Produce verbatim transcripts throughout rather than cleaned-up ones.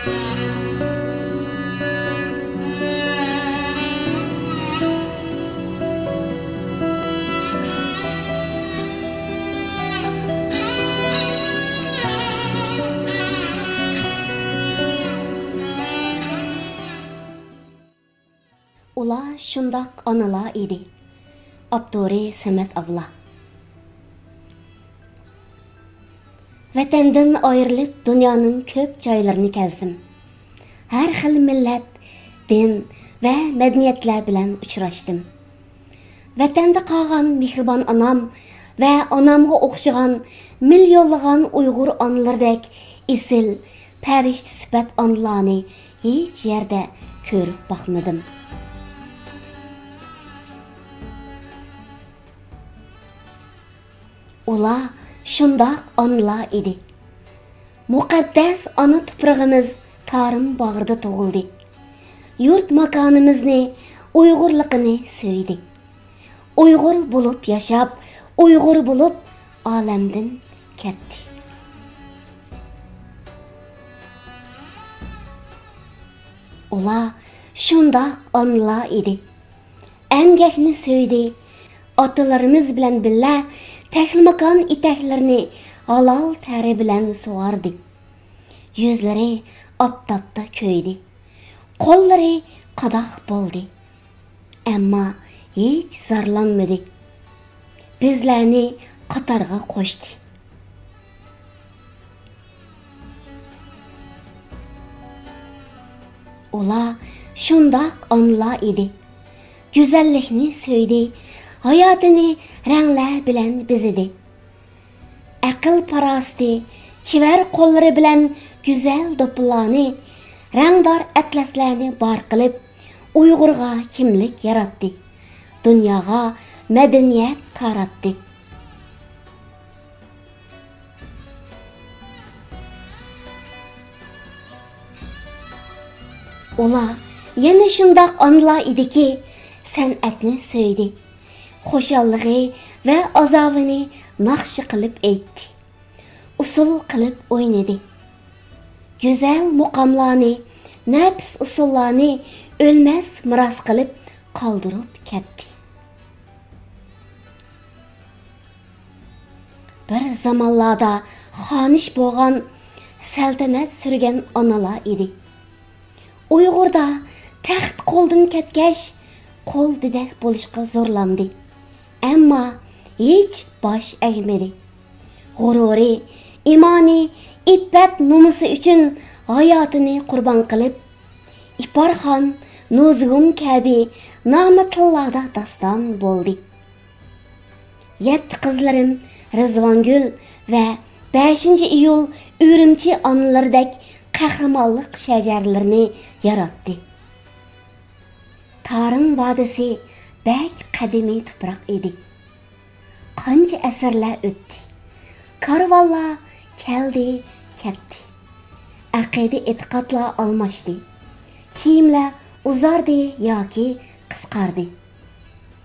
ئۇلار شۇنداق ئانىلار ئىدى. ئاپتورى سەمەت ئابلا. ۋەتەندىن ئايرىلىپ، دۇنيانىڭ كۆپ جايلىرىنى كەزدىم. ھەر خىل مىللەت، دىن ۋە مەدەنىيەتلەر بىلەن ئۇچراشتىم. ۋەتەندە قالغان مېھرىبان ئانام ۋە ئانامغا ئوخشىغان مىليونلىغان ئۇيغۇر ئانىلىرىدەك ئېسىل، پەرىشتە سۈپەت ئانىلارنى ھېچ يەردە كۆرۈپ باقمىدىم. ئۇلار شۇنداق ئانىلار ئىدى. مۇقەددەس ئانا تۇپرىقىمىز تارىم باغرىدا تۇغۇلدى. يۇرت ماكانىمىزنى، ئۇيغۇرلۇقىنى سۆيدى. ئۇيغۇر بولۇپ ياشاپ، ئۇيغۇر بولۇپ ئالەمدىن كەتتى. ئۇلار شۇنداق ئانىلار ئىدى. ئەمگەكنى سۆيدى. ئاتىلىرىمىز بىلەن بىللە تەكلىماكان ئېتەكلىرىنى ھالال تەرى بىلەن سۇغاردى. يۈزلىرى ئاپتاپتا كۆيدى. قوللىرى قاداق بولدى. ئەمما ھېچ زارلانمىدى. بىزلەرنى قاتارغا قوشتى. ئۇلار شۇنداق ئانىلار ئىدى. گۈزەللىكنى سۆيدى، ھاياتىنى رەڭلەر بىلەن بېزىدى. ئەقىل-پاراسىتى، چېۋەر قوللىرى بىلەن گۈزەل دوپپىلارنى، رەڭدار ئەتلەسلەرنى بار قىلىپ، ئۇيغۇرغا كىملىك ياراتتى، دۇنياغا مەدەنىيەت تاراتتى. ئۇلار يەنە شۇنداق ئانىلار ئىدىكى، سەنئەتنى سۆيدى. خۇشاللىقى ۋە ئازابىنى ناخشا قىلىپ ئېيتتى. ئۇسسۇل قىلىپ ئوينىدى. گۈزەل مۇقاملارنى، نەپىس ئۇسسۇللارنى ئۆلمەس مىراس قىلىپ قالدۇرۇپ كەتتى. بىر زامانلاردا خانىش بولغان، سەلتەنەت سۈرگەن ئانىلار ئىدى. ئۇيغۇردا تەخت قولدىن كەتكەچ، قۇل دېدەك بولۇشقا زورلاندى. ئەمما ھېچ باش ئەگمىدى. غۇرۇرى، ئىمانى، ئىپپەت-نومۇسى ئۈچۈن ھاياتىنى قۇربان قىلىپ، ئىپارخان، نۇزۇگۇم كەبى نامى تىللاردا داستان بولدى. يەتتە قىزلىرىم رىزۋانگۈل ۋە بەشىنچى ئىيۇل ئۈرۈمچى ئانىلىرىدەك قەھرىمانلىق شەجەرىلىرىنى ياراتتى. تارىم ۋادىسى بەك قەدىمىي تۇپراق ئىدى. قانچە ئەسىرلەر ئۆتتى. كارۋانلار كەلدى، كەتتى. ئەقىدە-ئېتىقادلار ئالماشتى. كىيىملەر ئۇزاردى ياكى قىسقاردى.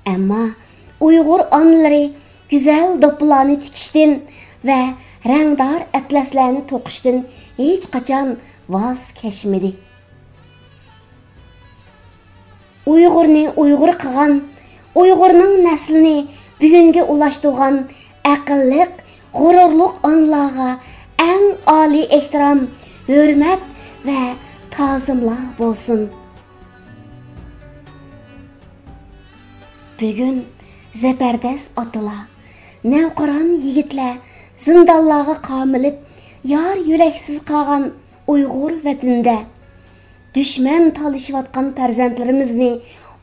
ئەمما ئۇيغۇر ئانىلىرى گۈزەل دوپپىلارنى تىكىشتىن ۋە رەڭدار ئەتلەسلەرنى توقۇشتىن ھېچقاچان ۋاز كەچمىدى. ئۇيغۇرنى ئۇيغۇر قىلغان، ئۇيغۇرنىڭ نەسلىنى بۈگۈنگە ئۇلاشتۇرغان ئەقىللىق، غۇرۇرلۇق ئانىلارغا ئەڭ ئالىي ئېھتىرام، ھۆرمەت ۋە تازىملار بولسۇن. بۈگۈن زەبەردەس ئاتىلار، نەۋقىران يىگىتلەر زىندانلارغا قامىلىپ، يار يۆلەكسىز قالغان ئۇيغۇر ۋەتىنىدە دۈشمەن تالىشىۋاتقان پەرزەنتلىرىمىزنى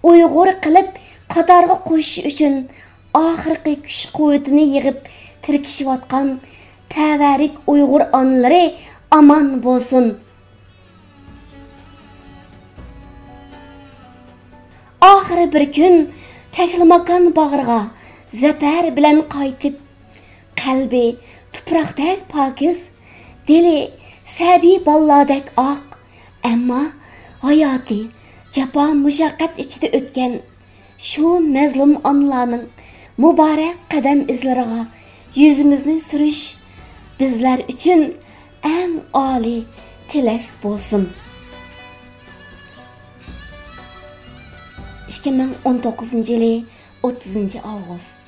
ئۇيغۇر قىلىپ قاتارغا قوشۇش ئۈچۈن ئاخىرقى كۈچ-قۇۋۋىتىنى يىغىپ تىركىشىۋاتقان تەۋەررۈك ئۇيغۇر ئانىلىرى ئامان بولسۇن! ئاخىرى بىر كۈن تەكلىماكان باغرىغا زەپەر بىلەن قايتىپ، قەلبى تۇپراقتەك پاكىز، دىلى سەبىي بالىلاردەك ئاق، ئەمما ھاياتى جاپا-مۇشەققەت ئىچىدە ئۆتكەن شۇ مەزلۇم ئانىلارنىڭ مۇبارەك قەدەم ئىزلىرىغا يۈزىمىزنى سۈرۈش بىزلەر ئۈچۈن ئەڭ ئالىي تىلەك بولسۇن. ئىككى مىڭ ئون توققۇزىنچى يىلى ئوتتۇزىنچى ئاۋغۇست.